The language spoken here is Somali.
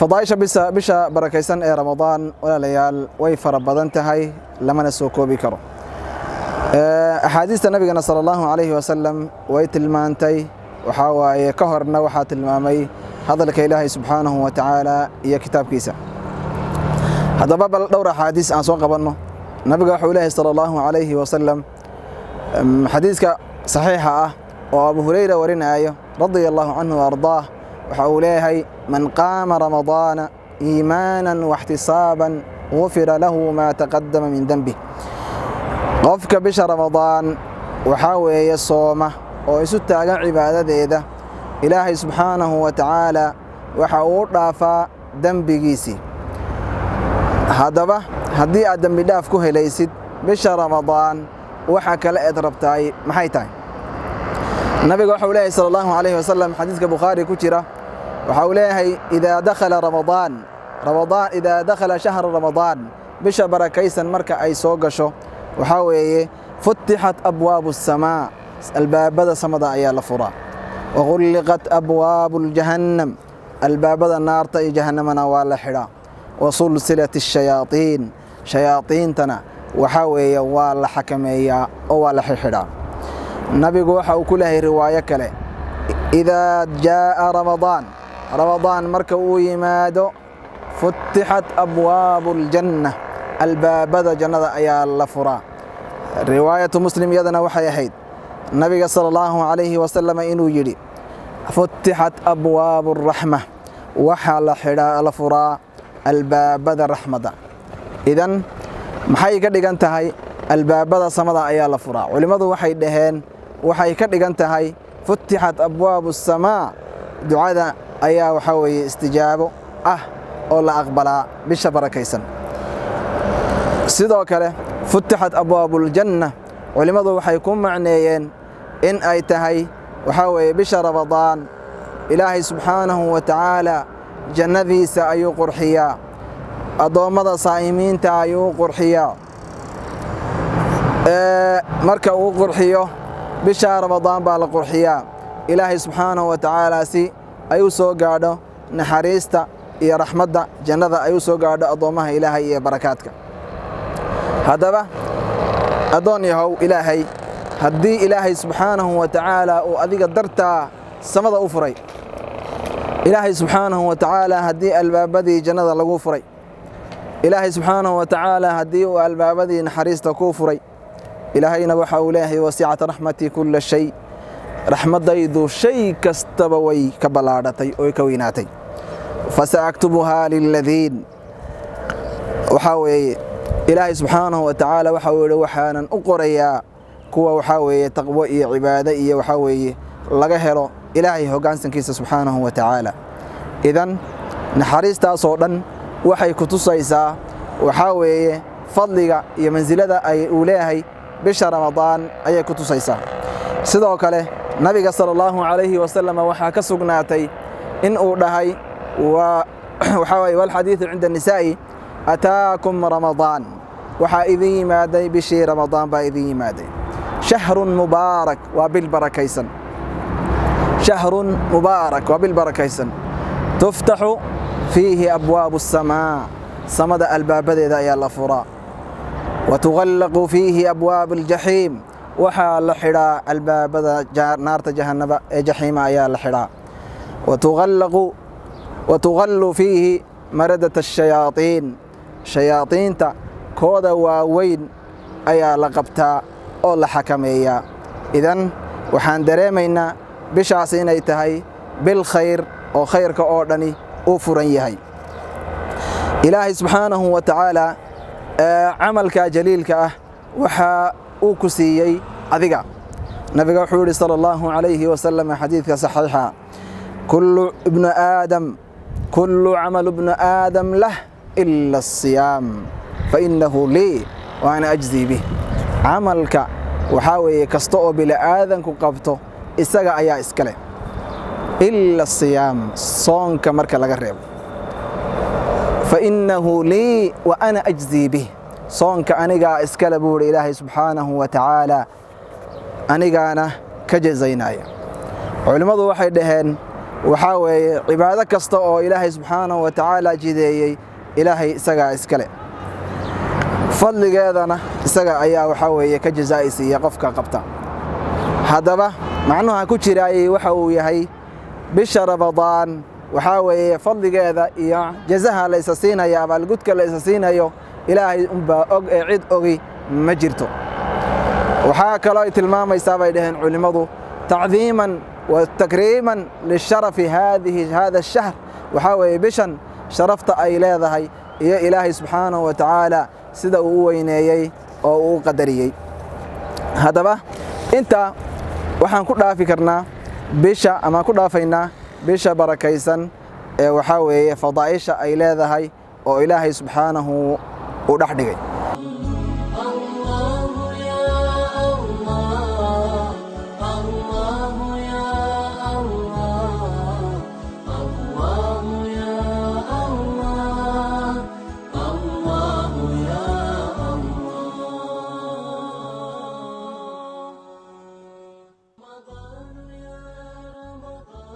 Fadaaisha bisha barakaysan ee Ramadaan, walaalayaal, way fara badan tahay, lamana soo koobi karo. Axaadiista nabigana sala Allahu calayhi wasalam way tilmaantay. Waxaa waaye ka horna waxaa tilmaamay hadalka Ilaahay subxaanahu wa tacaala iyo kitaabkiisa. Haddaba bal dhowr axaadiis aan soo qabanno. Nabiga wuxuu leeyahay sala Allahu calayhi wasalam, xadiiska saxiixa ah oo Abu Hurayra warinaayo radia Allahu canhu wa ardaah, waxa uu leeyahay: "Man qaama Ramadaana iimaanan waxtisaaban gufira lahu maa taqadama min denbih." Qofka bisha Ramadaan waxaa weeye sooma oo isu taagan cibaadadeeda, Ilaahay subxaanahu wa tacaala waxa uu u dhaafaa dembigiisii. Haddaba haddii aad dembi dhaaf ku helaysid bisha Ramadaan, waxa kale eed rabtaay maxay tahay? Nabiga waxau leeyahay sala Allahu calayhi wasalam, xadiiska Bukhaari ku jira, waxa uu leeyahay: "Idaa dakhala Ramadaan, Ramadaan, idaa dakhala shahru Ramadaan," bisha barakaysan marka ay soo gasho, waxaa weeye "futixat abwaabu asamaa," albaabada samada ayaa la furaa, "wagulliqat abwaabu ljahannam," albaabada naarta iyo jahannamana waa la xidhaa, "wasulsilat ashayaaiin," shayaaiintana waxaa weeye waa la xakameeyaa oo waa la xidxidhaa. Nabigu waxa uu ku leeyahay riwaayo kale: "Idaa jaa'a Ramadaan," Ramadaan marka uu yimaado, "futixat abwaabu aljanna," albaabada jannada ayaa la furaa. Riwaayatu Muslim iyadana waxay ahayd nabiga sala Allahu calayhi wasalam inuu yidhi: "Futixat abwaabu araxma," waxaa la xidhaa, la furaa albaabada raxmadda. Idan maxay ka dhigan tahay albaabada samada ayaa la furaa? Culimmadu waxay dhaheen waxay ka dhigan tahay futixat abwaabu asamaa, ducada ayaa waxaa weeye istijaabo ah oo la aqbalaa bisha barakaysan. Sidoo kale futixat abwaabuuljanna culimmadu waxay ku macneeyeen in ay tahay waxaa weeye bisha Ramadaan Ilaahay subxaanahu wa tacaala jannadiisa ayuu qurxiyaa, addoommada saa'imiinta ayuu u qurxiyaa. Marka uu qurxiyo bisha Ramadaan baa la qurxiyaa Ilaahay subxaanahu wa tacaala si ay u soo gaadho naxariista iyo raxmadda jannada, ay u soo gaadho addoommaha Ilaahay iyo barakaadka. Haddaba addoon yahow Ilaahay, haddii Ilaahay subxaanahu wa tacaala uu adiga dartaa samada u furay, Ilaahay subxaanahu wa tacaala haddii albaabadii jannada lagu furay, Ilaahay subxaanahu wa tacaala haddii uu albaabadii naxariista kuu furay, Ilaahayna waxa uu leeyahay: "Wasicat raxmatii kulla shay," raxmaddaydu shay kastaba way ka ballaadhatay oy ka weynaatay. "Fasaaktubuhaa liladiin," waxaa weeye Ilaahay subxaanahu wa tacaala waxa uu yihi: waxaanan u qorayaa kuwa waxaa weeye taqwo iyo cibaado iyo waxaa weeye laga helo Ilaahay hoggaansankiisa subxaanahu wa tacaala. Idan naxariistaasoo dhan waxay ku tusaysaa waxaa weeye fadliga iyo mansilada ay uu leeyahay bisha Ramadaan ayay ku tusaysaa. Sidoo kale nabiga sala Allahu calayhi wasalam waxaa ka sugnaatay in uu dhahay, waxaa waye walxadiidu cinda annisaa'i: "Ataakum Ramadaan," waxaa idin yimaaday bishii Ramadaan baa idin yimaaday. "Shahrun mubaarak," waa bil barakaysan. "Shahrun mubaarak," waa bil barakaysan. "Tuftaxu fiihi abwaabu asamaa," samada albaabadeeda ayaa la furaa. "Wa tugallaqu fiihi abwaabu aljaxiim," waxaa la xidhaa albaabada naarta jahannaba ee jaxiima ayaa la xidhaa. "Wa tugallu fiihi maradat ashayaaiin," shayaadiinta kooda waaweyn ayaa la qabtaa oo la xakameeyaa. Idan waxaan dareemaynaa bishaas inay tahay bil khayr oo khayrka oo dhani uu furan yahay. Ilaahay subxaanahu wa tacaala camalka jaliilka ah waxaa uu ku siiyey adiga. Nabiga wuxuu yidhi sala Allahu calayhi wasalam, xadiidka saxiixa: "Kullu ibnu aadam, kullu camalu ibnu aadam lah ila asiyaam, fainahu lii wa ana ajzii bih." Camalka waxaa weeye kasta oo bini'aadanku qabto isaga ayaa iska leh, ila asiyaam, soonka marka laga reebo. "Fainahu lii wa ana ajzii bih," soonka anigaa iskale buu yidhi Ilaahay subxaanahu wa tacaala, anigaana ka jazaynaya. Culimmadu waxay dhaheen Waxaa weeye cibaado kasta oo Ilaahay subxaanahu wa tacaala jideeyey, Ilaahay isagaa iskale, fadligeedana isaga ayaa waxaa weeye ka jazaa'isiiya qofka qabta. Haddaba macnuha ku jiraayey waxa uu yahay bisha Ramadaan waxaa weeye fadligeeda iyo jazaha la isa siinayo, abaalgudka la isa siinayo, Ilaahay unbaa og ee cid ogi ma jirto. Waxaa kaloo ay tilmaamaysaa, bay dhaheen culimmadu, tacdiiman wa takriiman lisharafi hada ashahr. Waxaa weeye bishan sharafta ay leedahay iyo Ilaahay subxaanahu wa tacaala sida uu u weyneeyey oo uu u qadariyey. Haddaba intaa waxaan ku dhaafi karnaa bisha ama ku dhaafaynaa bisha barakaysan ee waxaa weeye fadaa'isha ay leedahay oo Ilaahay subxaanahu uu dhex dhigay.